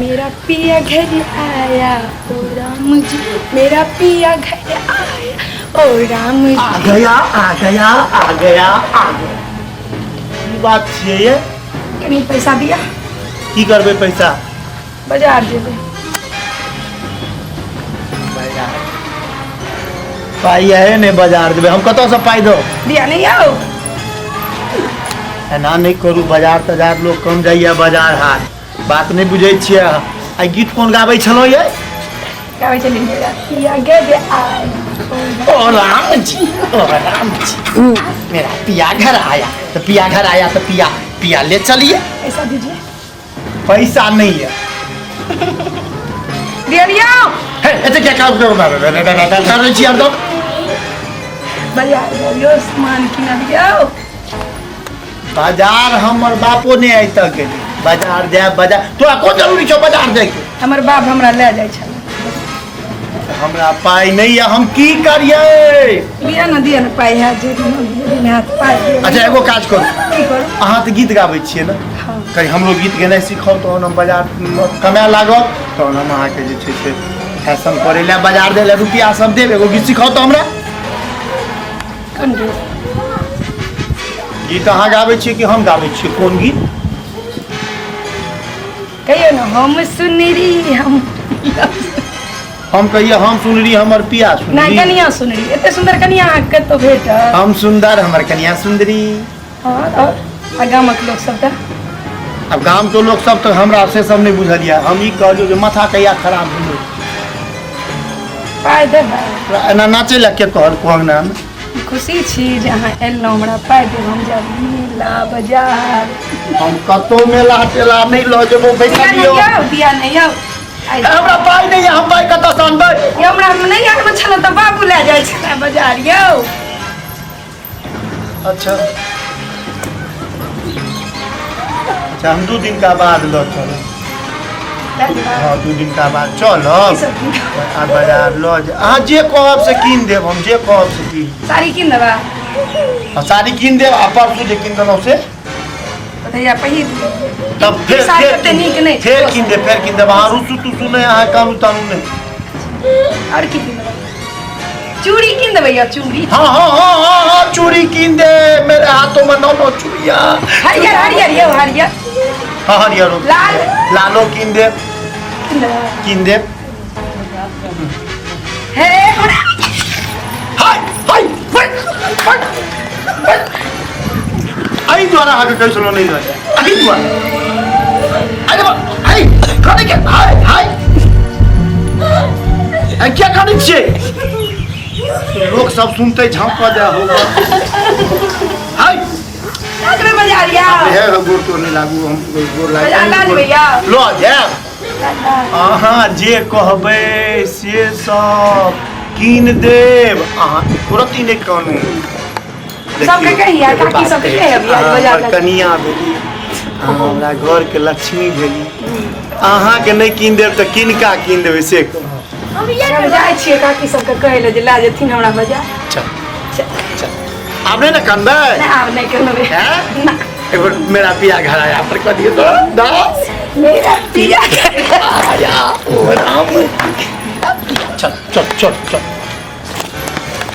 मेरा पिया घर आया ओ राम जी, मेरा पिया घर आया ओ राम जी। आ गया आ गया आ गया आ गया। की बात छियै ये? कनी पैसा दिया। की करबै पैसा? बाजार जेबै। बाजार पाइ है ने, बाजार जेबै हम कतऽसँ पाइ दो? दिया नहीं आओ। एना नहि करू, बाजार तजार लोग कम जाइए बाजार हाट, बात नहि बुझै छियै अहाँ। आइ गीत कोन गाबै छलहुँ ये? गाबै छलियै मेरा पिया घर आया ओ राम जी, ओ राम जी, मेरा पिया घर आया तो पिया घर आया तो पिया पिया ले चलिए। पैसा दीजिए। पैसा नहीं है। दिया लियो। हे एते क्या काम करू करै छी हरदम? बाजार लियो, सामान किना दियो। बाजार हमर बापो नहि आइ तक गेलै। बाजार जाय बाजार, तोरा कोन जरूरी छौ बाजार जायके? हमर बाप हमरा लए जाइ छल। हमरा पाइ नहि यऽ, हम की करियै? दिअ ने, दिअ ने पाइ है जे दिन हैत पाइ दिअ। अच्छा एगो काज करू। की करू? अहाँ तऽ गीत गाबै छियै ने? हँ। कहीं हमरो गीत गेनाइ सीखब, तहन हम बाजार कमाए लागब, तहन हम अहाँके जे छै से फैशन करै लए बाजार दै लए रुपया सब देब। एगो गीत सिखाउ तऽ हमरा। कोन गीत? गीत अहाँ गाबै छियै कि हम गाबै छियै? कोन गीत? कहियौ ने, हम सुनरी हम हम कहिए हम सुनरी हमर पिया नहि सुनरी। कनिया सुनरी, एते सुंदर कनिया अहाँके कतौ भेटत? हम सुंदर हमर कनिया सुंदरी। हँ, आओर आ गामक लोक सब तऽ आब गाम के लोक सब तऽ हमरा से सब नहि बुझल यऽ। हम ई कहलियौ जे माथा कहिया खराब भेलै। पाइ देबै? तोरा एना नाचै लए के कहल अंगना मे? खुशी छी जे अहाँ एलहुँ, हमरा पाइ देब, हम जायब मेला बाजार। हम कतौ मेला टेला नहि लऽ जेबौ, पैसा दिया दियौ। नहि आउ, दिया नहि आउ। आइ हमरा पाइ नहि यऽ, हम पाइ कतऽसँ अनबै? यौ, हमरा नहि आबै छल तऽ बाबू लए जाइ छलै बाजार यौ। अच्छा अच्छा, हम 2 दिन का बाद लऽ चलब। हाँ, 2 दिन का बाद चलब की सब कीन देबै? आ बाजार लऽ जा, अहाँ जे कहब से कीन देब, हम जे कहब से कीन देब। साड़ी कीन देबै? हाँ, साड़ी कीन देब आ परसू जे कीन देलहुँ से भैया पहिर तब फेर साड़ी फेर ओते नीक नहि छै। फेर कीन देब, फेर कीन देब। अहाँ रुसू तुसू नहि, अहाँ कानू तानू नहि। आओर की कीन देबै? चूड़ी कीन देबै यौ, चूड़ी। हाँ हाँ हाँ हाँ हाँ, चूड़ी कीन दे, मेरे हाथों में नौ नौ चूड़ियाँ। हरियर हरियर यौ, हरियर। हाँ, हरियर। लाल। लालो कीन दे। कीन देबै? कीन दे। हे हमरा हाय हाय हाय हाय हाय। एहि दुआरे अहाँके कहै छलहुँ नहि लऽ जाय, एहि दुआरे। अरे बा, हाय करै के, हाय हाय, आ किया करै छियै? लोक सब सुनते झाँप जाय हो। हाय जेबै बाजार यौ? हे गोर तोर नहि लागू, हम गोर बाजार लऽ लागू। जेबै यौ? लऽ जायब, अहाँ जे कहबै से सब कीन देब, अहाँ तुरंत ही नहि कानू। सबके कहिया, एगो काकी बात सबके कहै छी, कहिया बियाह अहाँ बाजार हमर लऽ कनिया भेली, अहाँ हमरा घरके लक्ष्मी भेली, अहाँके नहि कीन देब तऽ किनका कीन देबै से कहू। हम जाइ छियै काकी सबके कहै लए जे लए जेथिन हमरा बाजार। चल चल, आब नहि ने कनबै? नहि, आब नहि कनबै। हैं? ना। एक बार मेरा पिया घर आया पर कह दियो तो दास। मेरा पिया घर आया ओ राम। चल चल चल चल।